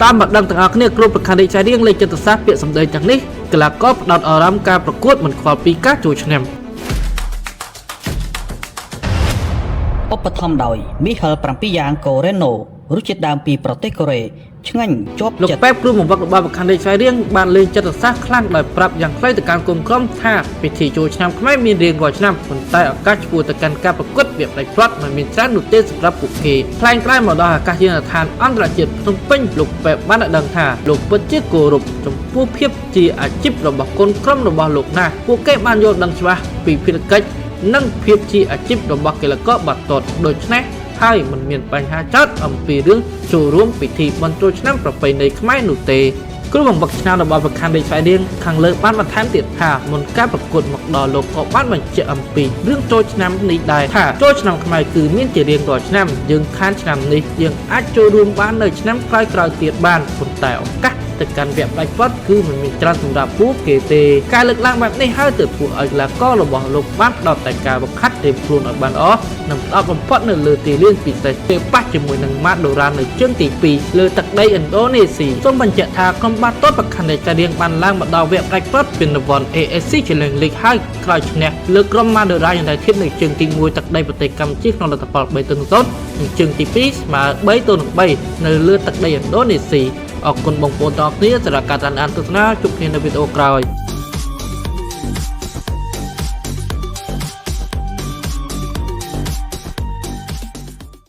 តាមមកដឹងទាំងអស់គ្នាគ្រូប្រខានរាជរៀងលេខចិត្តសាស្ត្រពាក្យសម្ដីទាំងនេះកីឡាករផ្ដោតអារម្មណ៍ការប្រកួតមិនខ្វល់ពីការចូលឆ្នាំ ឧបត្ថម្ភដោយមីហិល7យ៉ាងកូរ៉េណូរសជាតិដើមពីប្រទេសកូរ៉េឆ្ងាញ់ជាប់ចិត្ត លោកប៉ែបគ្រូបង្វឹករបស់ប្រខានរាជស្វាយរៀងបានលេងចិត្តសាស្ត្រខ្លាំងដោយប្រាប់យ៉ាងខ្លីទៅកាន់គុំក្រុមថាពិធីចូលឆ្នាំខ្មែរមានរៀងរាល់ឆ្នាំប៉ុន្តែឱកាសឆ្ពោះទៅកាន់ការប្រកួតវាផ្ដាច់ផ្លាត់មិនមានច្រើននោះទេសម្រាប់ពួកគេថ្លែងក្រោយមកដល់អាកាសយានដ្ឋានអន្តរជាតិភ្នំពេញលោកប៉ែបបានឲ្យដឹងថាលោកពិតជាគោរពចំពោះភាពជាអាជីពរបស់កូនក្រុមរបស់លោកណាស់ពួកគេបានយល់ដឹងច្បាស់ពីភារកិច្ចនិងភាពជាអាជីពរបស់កីឡាករបាល់ទាត់ដូច្នេះហើយមិនមានបញ្ហាចោទអំពីរឿងចូលរួមពិធីបុណ្យចូលឆ្នាំប្រពៃណីខ្មែរនោះទេគ្រូបង្វឹកឆ្នាំរបស់ប្រខានរាជស្វាយរៀងខាងលើបានបន្ថែមទៀតថាមុនការប្រកួតមកដល់លោកក៏បានបញ្ជាក់អំពីរឿងចូលឆ្នាំនេះដែរថាចូលឆ្នាំខ្មែរគឺមានជារៀងរាល់ឆ្នាំយើងខានឆ្នាំនេះយើងអាចចូលរួមបាននៅឆ្នាំក្រោយៗទៀតបានប៉ុន្តែឱកាសទៅកាន់វគ្គផ្ដាច់ផ្លាត់គឺមិនមានច្រើនសម្រាប់ពួកគេទេការលើកឡើងបែបនេះហើយទើបធ្វើឲ្យកីឡាកររបស់លោកបានផ្ដោតតែការបង្ហាត់ត្រៀមខ្លួនឲ្យបានល្អនិងផ្ដោតបំផុតនៅលើទីលានពិសេសពេលប៉ះជាមួយនឹងម៉ាដូរ៉ានៅជើងទី2លើទឹកដីឥណ្ឌូនេស៊ីសូមបញ្ជាក់ថាក្រុមបាល់ទាត់ប្រខណ្ឌនៃការៀងបានឡើងមកដល់វគ្គផ្ដាច់ផ្លាត់ពានរង្វាន់ AFC Challenge League ហើយក្រោយឈ្នះលើក្រុមម៉ាដូរ៉ាយ៉ាងធិតនៅជើងទី1ទឹកដីប្រទេសកម្ពុជាក្នុងលទ្ធផល3-0និងជើងទី2ស្មើ3-3នៅលើទឹកដីឥណ្ឌូនេស៊ីអរគុណបងប្អូនទាំងអស់គ្នាសម្រាប់ការតាមដានទស្សនាជួបគ្នានៅវីដេអូក្រោយ។